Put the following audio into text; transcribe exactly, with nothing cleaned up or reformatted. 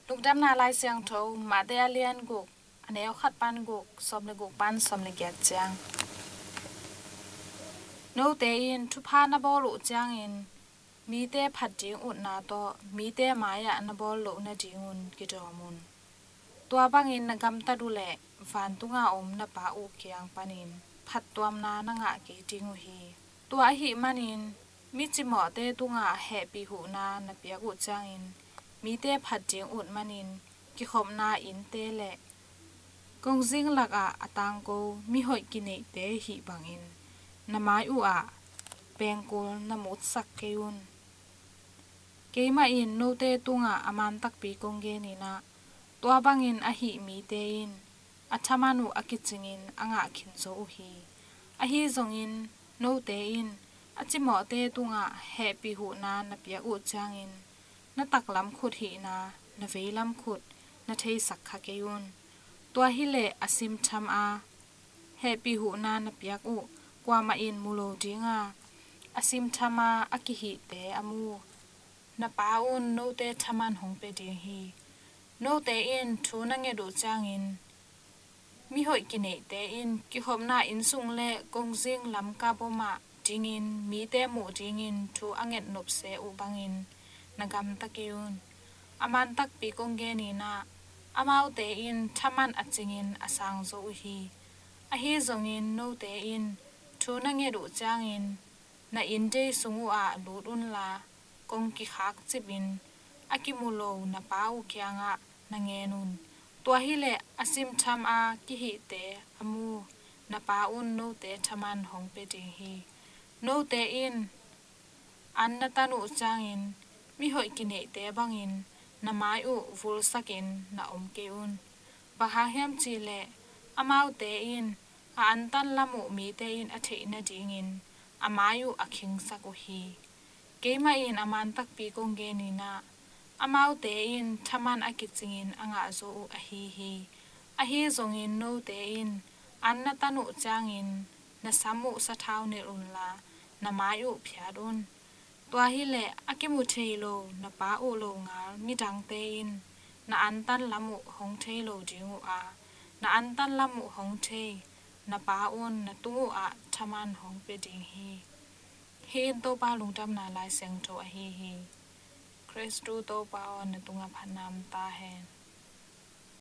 Lungdamna Lai Siangtho, Mate a lian guk, a neu khat pan guk, sawm le guk pan sawm le giat ciang. Note in thupha na bawl uh ciangin, mite phat ding utna tawh mite mai-ah na bawl loh nadingun kidawm un. Tua bangin na gamtat uh leh vantunga om na Pa uh kiang panin phattuamna na ngah kei ding uh hi. Tua ahih manin mi cimawhte tungah hehpih huhna na piak uh ciangin, mite phat ding ut manin kikhopna innte le kongzing lakah a tangko mihoih kineihte hih bangin na mai uhah pengkul na mutsak kei un. Keimah in note tungah a man takpi kong genin ah, tua bangin ahih mite in a thaman uh a kicingin a ngah khin zo uh hi. Ahi zongin note in a cimawhte tungah hehpih huhna na piak uh ciangin, na taklam khut hihna na veilam khut na theisak kha kei un. Tua hileh a simtham a hehpih huhna na piak uh kuamah in mu lo dinga, a simtham a a kihihte a mu na Pa un note thaman hong pia ding hi. Note in thu na nget uh ciangin, mihoih kineihte in kikhopna innsung le kongzing lamka bomah dingin mite muh dingin thu a nget nopse uh bangin na gamta kei un. A man takpi kong genin ah, amaute in thaman a cingin a sang zo uh hi. Ahi zongin note in thu na nget uh ciangin, na inndei sung uhah lut unla, kong kikhakcipin a kimu lo na Pa uh kiangah na ngen un. Tua hileh a simtham a kihihte a mu na Pa un note thaman hong pia ding hi. Note in an na tan uh ciangin, mihoih kineihte bangin na mai uh vulsakin na om kei un. Bang hang hiam cihleh, amaute in a antan lam uh mite in a theih nadingin a mai uh a khingsak uh hi. Keimah in a man takpi kong genin ah, amaute in thaman a kicingin a ngah zo uh ahi hi. Ahi zongin note in an na tan uh ciangin, na sam uh sathau nilh unla, na mai uh phiat un. Tua hileh a kimu thei lo na Pa uh longal midangte in na antan lam uh hong thei lo ding uh a, na antan lam uh hong thei na Pa un na tung uhah thaman hong pia ding hi. Hih in Topa Lungdamna Lai Siangtho ahi hi. Khristu Topa aw, na tungah phatna om ta hen.